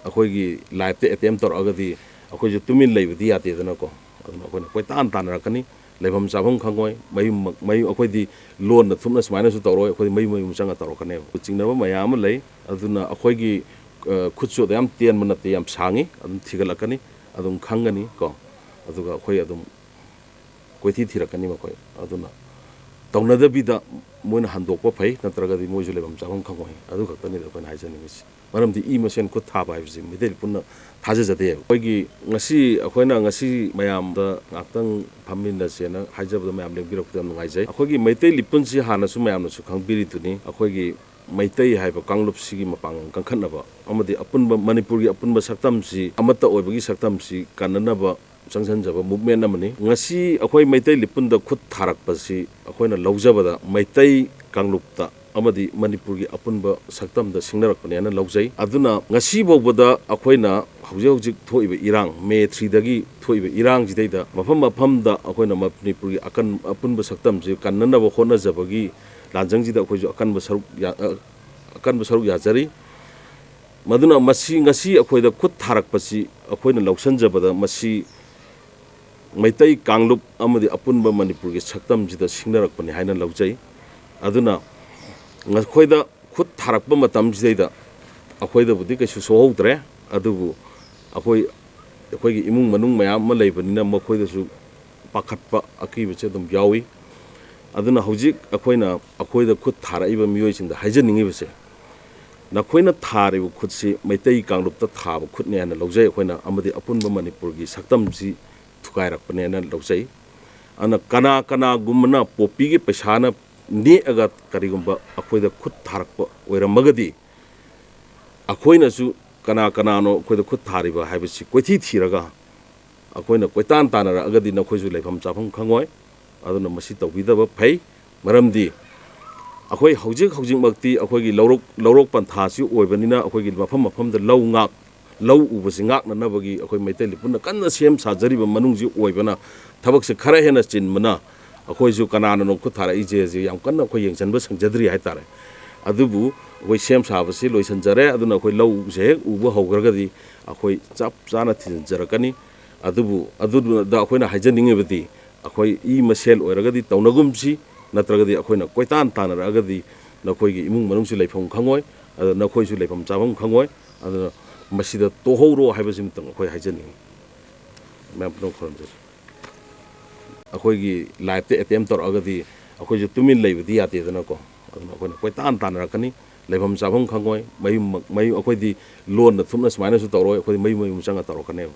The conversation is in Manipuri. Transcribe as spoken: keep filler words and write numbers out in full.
ꯑꯩꯈꯣꯏꯒꯤ ꯂꯥꯏꯐꯇ ꯑꯦꯇꯦꯝ ꯇꯧꯔꯛꯑꯒꯗꯤ ꯑꯩꯈꯣꯏꯁꯨ ꯇꯨꯃꯤꯟ ꯂꯩꯕꯗꯤ ꯌꯥꯗꯦꯗꯅꯀꯣ꯫ ꯑꯗꯨꯅ ꯑꯩꯈꯣꯏꯅ ꯀꯣꯏꯇꯥꯟ ꯇꯥꯟꯅꯔꯛꯀꯅꯤ, ꯂꯩꯐꯝ ꯆꯥꯐꯝ ꯈꯪꯉꯣꯏ, ꯃꯌꯨꯝ ꯃꯌꯨꯝ ꯑꯩꯈꯣꯏꯗꯤ ꯂꯣꯟꯅ ꯊꯨꯞꯅ ꯁꯨꯃꯥꯏꯅꯁꯨ ꯇꯧꯔꯣꯏ, ꯑꯩꯈꯣꯏ ꯃꯌꯨꯝ ꯃꯌꯨꯝ ꯆꯪꯉ ꯇꯧꯔꯛꯀꯅꯦꯕ꯫ ꯆꯤꯡꯅꯕ ꯃꯌꯥꯝ ꯑꯃ ꯂꯩ꯫ ꯑꯗꯨꯅ ꯑꯩꯈꯣꯏꯒꯤ ꯈꯨꯠꯁꯨ ꯑꯗꯨ ꯌꯥꯝ ꯇꯦꯟꯕ ꯅꯠꯇꯦ, ꯌꯥꯝ ꯁꯥꯡꯉꯤ, ꯑꯗꯨꯝ ꯊꯤꯒꯠꯂꯛꯀꯅꯤ, ꯑꯗꯨꯝ ꯈꯪꯒꯅꯤ ꯀꯣ꯫ ꯑꯗꯨꯒ ꯑꯩꯈꯣꯏ ꯑꯗꯨꯝ ꯀꯣꯏꯊꯤ ꯊꯤꯔꯛꯀꯅꯤ ꯃꯈꯣꯏ꯫ ꯑꯗꯨꯅ ꯇꯧꯅꯗꯕꯤꯗ ꯃꯣꯏꯅ ꯍꯟꯗꯣꯛꯄ ꯐꯩ, ꯅꯠꯇ꯭ꯔꯒꯗꯤ ꯃꯣꯏꯁꯨ ꯂꯩꯐꯝ ꯆꯥꯐꯝ ꯈꯪꯉꯣꯏ꯫ ꯑꯗꯨ ꯈꯛꯇꯅꯤꯗ ꯑꯩꯈꯣꯏꯅ ꯍꯥꯏꯖꯅꯤꯡꯉꯤꯁꯤ꯫ ꯃꯔꯝꯗꯤ ꯏ ꯃꯁꯦꯟ ꯈꯨꯠ ꯊꯥꯕ ꯍꯥꯏꯕꯁꯤ ꯃꯩꯇꯩ ꯄꯨꯟꯅ ꯊꯥꯖꯖꯗꯦꯕ꯫ ꯑꯩꯈꯣꯏꯒꯤ ꯉꯁꯤ ꯑꯩꯈꯣꯏꯅ ꯉꯁꯤ ꯃꯌꯥꯝꯗ ꯉꯥꯛꯇꯪ ꯐꯝꯃꯤꯟꯅꯁꯦꯅ ꯍꯥꯏꯖꯕꯗ ꯃꯌꯥꯝ ꯂꯦꯡꯕꯤꯔꯛꯄꯗ ꯌꯥꯝ ꯅꯨꯡꯉꯥꯏꯖꯩ꯫ ꯑꯩꯈꯣꯏꯒꯤ ꯃꯩꯇꯩ ꯂꯤꯄꯨꯟꯁꯤ ꯍꯥꯟꯅꯁꯨ ꯃꯌꯥꯝꯅꯁꯨ ꯈꯪꯕꯤꯔꯤꯗꯨꯅꯤ꯫ ꯑꯩꯈꯣꯏꯒꯤ ꯃꯩꯇꯩ ꯍꯥꯏꯕ ꯀꯥꯡꯂꯨꯞꯁꯤꯒꯤ ꯃꯄꯥꯡꯒꯜ ꯀꯟꯈꯠꯅꯕ ꯑꯃꯗꯤ ꯑꯄꯨꯟꯕ ꯃꯅꯤꯄꯨꯔꯒꯤ ꯑꯄꯨꯟꯕ ꯁꯛꯇꯝꯁꯤ ꯑꯃꯠꯇ ꯑꯣꯏꯕꯒꯤ ꯁꯛꯇꯝꯁꯤ ꯀꯟꯅꯅꯕ ꯆꯪꯁꯤꯟꯖꯕ movement ꯑꯃꯅꯤ꯫ ꯉꯁꯤ ꯑꯩꯈꯣꯏ ꯃꯩꯇꯩ ꯂꯤꯄꯨꯟꯗ ꯈꯨꯠ ꯊꯥꯔꯛꯄꯁꯤ ꯑꯩꯈꯣꯏꯅ ꯂꯧꯖꯕꯗ ꯃꯩꯇꯩ ꯀꯥꯡꯂꯨꯞꯇ ꯑꯃꯗꯤ ꯃꯅꯤꯄꯨꯔꯒꯤ ꯑꯄꯨꯟꯕ ꯁꯛꯇꯝꯗ ꯁꯤꯡꯅꯔꯛꯄꯅꯦꯅ ꯂꯧꯖꯩ꯫ ꯑꯗꯨꯅ ꯉꯁꯤ ꯐꯥꯎꯕꯗ ꯑꯩꯈꯣꯏꯅ ꯍꯧꯖꯤꯛ ꯍꯧꯖꯤꯛ ꯊꯣꯛꯏꯕ ꯏꯔꯥꯡ, ꯃꯦ ꯊ꯭ꯔꯤꯗꯒꯤ ꯊꯣꯛꯏꯕ ꯏꯔꯥꯡꯁꯤꯗꯩꯗ ꯃꯐꯝ ꯃꯐꯝꯗ ꯑꯩꯈꯣꯏꯅ ꯃꯅꯤꯄꯨꯔꯒꯤ ꯑꯀꯟ-, ꯑꯄꯨꯟꯕ ꯁꯛꯇꯝꯁꯤ ꯀꯟꯅꯅꯕ ꯍꯣꯠꯅꯖꯕꯒꯤ ꯂꯥꯟꯖꯪꯁꯤꯗ ꯑꯩꯈꯣꯏꯁꯨ ꯑꯀꯟꯕ ꯁꯔꯨꯛ ꯌꯥ-, ꯑ, ꯑꯀꯟꯕ ꯁꯔꯨꯛ ꯌꯥꯖꯔꯤ꯫ ꯃꯗꯨꯅ ꯃꯁꯤ ꯉꯁꯤ ꯑꯩꯈꯣꯏꯗ ꯈꯨꯠ ꯊꯥꯔꯛꯄꯁꯤ ꯑꯩꯈꯣꯏꯅ ꯂꯧꯁꯤꯟꯖꯕꯗ ꯃꯁꯤ ꯃꯩꯇꯩ ꯀꯥꯡꯂꯨꯞ ꯑꯃꯗꯤ ꯑꯄꯨꯟꯕ ꯃꯅꯤꯄꯨꯔꯒꯤ ꯁꯛꯇꯝꯁꯤꯗ ꯁꯤꯡꯅꯔꯛꯄꯅꯤ ꯍꯥꯏꯅ ꯂꯧꯖꯩ꯫ ꯑꯗꯨꯅ ꯃꯈꯣꯏꯗ ꯈꯨꯠ ꯊꯥꯔꯛꯄ ꯃꯇꯝꯁꯤꯗꯩꯗ ꯑꯩꯈꯣꯏꯗꯕꯨꯗꯤ ꯀꯩꯁꯨ ꯁꯣꯛꯍꯧꯗ꯭ꯔꯦ, ꯑꯗꯨꯕꯨ ꯑꯩꯈꯣꯏ, ꯑꯩꯈꯣꯏꯒꯤ ꯏꯃꯨꯡ ꯃꯅꯨꯡ ꯃꯌꯥꯝ ꯑꯃ ꯂꯩꯕꯅꯤꯅ ꯃꯈꯣꯏꯗꯁꯨ ꯄꯥꯈꯠꯄ ꯑꯀꯤꯕꯁꯦ ꯑꯗꯨꯝ ꯌꯥꯎꯏ꯫ ꯑꯗꯨꯅ ꯍꯧꯖꯤꯛ ꯑꯩꯈꯣꯏꯅ ꯑꯩꯈꯣꯏꯗ ꯈꯨꯠ ꯊꯥꯔꯛꯏꯕ ꯃꯤꯑꯣꯏꯁꯤꯡꯗ ꯍꯥꯏꯖꯅꯤꯡꯉꯤꯕꯁꯦ, ꯅꯈꯣꯏꯅ ꯊꯥꯔꯤꯕ ꯈꯨꯠꯁꯤ ꯃꯩꯇꯩ ꯀꯥꯡꯂꯨꯞꯇ ꯊꯥꯕ ꯈꯨꯠꯅꯤ ꯍꯥꯏꯅ ꯂꯧꯖꯩ ꯑꯩꯈꯣꯏꯅ, ꯑꯃꯗꯤ ꯑꯄꯨꯟꯕ ꯃꯅꯤꯄꯨꯔꯒꯤ ꯁꯛꯇꯝꯁꯤ ꯊꯨꯒꯥꯏꯔꯛꯄꯅꯦꯅ ꯂꯧꯖꯩ꯫ ꯑꯗꯨꯅ ꯀꯅꯥ ꯀꯅꯥꯒꯨꯝꯕꯅ ꯄꯣꯄꯤꯒꯤ ꯄꯩꯁꯥꯅ ꯅꯦꯛꯑꯒ ꯀꯔꯤꯒꯨꯝꯕ ꯑꯩꯈꯣꯏꯗ ꯈꯨꯠ ꯊꯥꯔꯛꯄ ꯑꯣꯏꯔꯝꯃꯒꯗꯤ, ꯑꯩꯈꯣꯏꯅꯁꯨ ꯀꯅꯥ ꯀꯅꯥꯅꯣ ꯑꯩꯈꯣꯏꯗ ꯈꯨꯠ ꯊꯥꯔꯤꯕ ꯍꯥꯏꯕꯁꯤ ꯀꯣꯏꯊꯤ ꯊꯤꯔꯒ ꯑꯩꯈꯣꯏꯅ ꯀꯣꯏꯇꯥꯟ ꯇꯥꯟꯅꯔꯛꯑꯒꯗꯤ ꯅꯈꯣꯏꯁꯨ ꯂꯩꯐꯝ ꯆꯥꯐꯝ ꯈꯪꯉꯣꯏ꯫ ꯑꯗꯨꯅ ꯃꯁꯤ ꯇꯧꯕꯤꯗꯕ ꯐꯩ꯫ ꯃꯔꯝꯗꯤ ꯑꯩꯈꯣꯏ ꯍꯧꯖꯤꯛ ꯍꯧꯖꯤꯛꯃꯛꯇꯤ ꯑꯩꯈꯣꯏꯒꯤ ꯂꯧꯔꯣꯛ, ꯂꯧꯔꯣꯛ ꯄꯟꯊꯥꯁꯤ ꯑꯣꯏꯕꯅꯤꯅ ꯑꯩꯈꯣꯏꯒꯤ ꯃꯐꯝ ꯃꯐꯝꯗ ꯂꯧ ꯉꯥꯛ-, ꯂꯧ ꯎꯕꯁꯤ ꯉꯥꯛꯅꯅꯕꯒꯤ ꯑꯩꯈꯣꯏ ꯃꯩꯇꯩ ꯂꯤꯄꯨꯟꯅ ꯀꯟꯅ ꯁꯦꯝ ꯁꯥꯖꯔꯤꯕ ꯃꯅꯨꯡꯁꯤ ꯑꯣꯏꯕꯅ ꯊꯕꯛꯁꯦ ꯈꯔ ꯍꯦꯟꯅ ꯆꯤꯟꯕꯅ ꯑꯩꯈꯣꯏꯁꯨ ꯀꯅꯥꯅꯅꯣ ꯈꯨꯠ ꯊꯥꯔꯛꯏꯁꯦ ꯍꯧꯖꯤꯛ ꯌꯥꯝ ꯀꯟꯅ ꯑꯩꯈꯣꯏ ꯌꯦꯡꯁꯤꯟꯕ ꯁꯪꯖꯗ꯭ꯔꯤ ꯍꯥꯏꯇꯥꯔꯦ꯫ ꯑꯗꯨꯕꯨ ꯑꯩꯈꯣꯏ ꯁꯦꯝ ꯁꯥꯕꯁꯤ ꯂꯣꯏꯁꯤꯟꯖꯔꯦ꯫ ꯑꯗꯨꯅ ꯑꯩꯈꯣꯏ ꯂꯧꯁꯦ ꯍꯦꯛ ꯎꯕ ꯍꯧꯈ꯭ꯔꯒꯗꯤ ꯑꯩꯈꯣꯏ ꯆꯞ ꯆꯥꯅ ꯊꯤꯖꯤꯟꯖꯔꯛꯀꯅꯤ꯫ ꯑꯗꯨꯕꯨ ꯑꯗꯨꯗ ꯑꯩꯈꯣꯏꯅ ꯍꯥꯏꯖꯅꯤꯡꯉꯤꯕꯗꯤ, ꯑꯩꯈꯣꯏ ꯏ ꯃꯁꯦꯜ ꯑꯣꯏꯔꯒꯗꯤ ꯇꯧꯅꯒꯨꯝꯁꯤ, ꯅꯠꯇ꯭ꯔꯒꯗꯤ ꯑꯩꯈꯣꯏꯅ ꯀꯣꯏꯇꯥꯟ ꯇꯥꯟꯅꯔꯛꯑꯒꯗꯤ ꯅꯈꯣꯏꯒꯤ ꯏꯃꯨꯡ ꯃꯅꯨꯡꯁꯨ ꯂꯩꯐꯝ ꯈꯪꯉꯣꯏ, ꯑꯗ ꯅꯈꯣꯏꯁꯨ ꯂꯩꯐꯝ ꯆꯥꯐꯝ ꯈꯪꯉꯣꯏ꯫ ꯑꯗꯨꯅ ꯃꯁꯤꯗ ꯇꯣꯛꯍꯧꯔꯣ ꯍꯥꯏꯕꯁꯤꯃꯇꯪ ꯑꯩꯈꯣꯏ ꯍꯥꯏꯖꯅꯤꯡꯉꯤ꯫ ꯃꯌꯥꯝ ꯄꯨꯝꯅꯃꯛ ꯈꯨꯔꯨꯝꯖꯔꯤ꯫ ꯑꯩꯈꯣꯏꯒꯤ ꯂꯥꯏꯐꯇ ꯑꯦꯇꯦꯝ ꯇꯧꯔꯛꯑꯒꯗꯤ ꯑꯩꯈꯣꯏꯁꯨ ꯇꯨꯃꯤꯟ ꯂꯩꯕꯗꯤ ꯌꯥꯗꯦꯗꯅꯀꯣ꯫ ꯑꯗꯨꯅ ꯑꯩꯈꯣꯏꯅ ꯀꯣꯏꯇꯥꯟ ꯇꯥꯟꯅꯔꯛꯀꯅꯤ, ꯂꯩꯐꯝ ꯆꯥꯐꯝ ꯈꯪꯉꯣꯏ, ꯃꯌꯨꯝ, ꯃꯌꯨꯝ, ꯑꯩꯈꯣꯏꯗꯤ ꯂꯣꯟꯅ ꯊꯨꯞꯅ ꯁꯨꯃꯥꯏꯅꯁꯨ ꯇꯧꯔꯣꯏ, ꯑꯩꯈꯣꯏꯗꯤ ꯃꯌꯨꯝ ꯃꯌꯨꯝ ꯆꯪꯉ ꯇꯧꯔꯛꯀꯅꯦꯕ꯫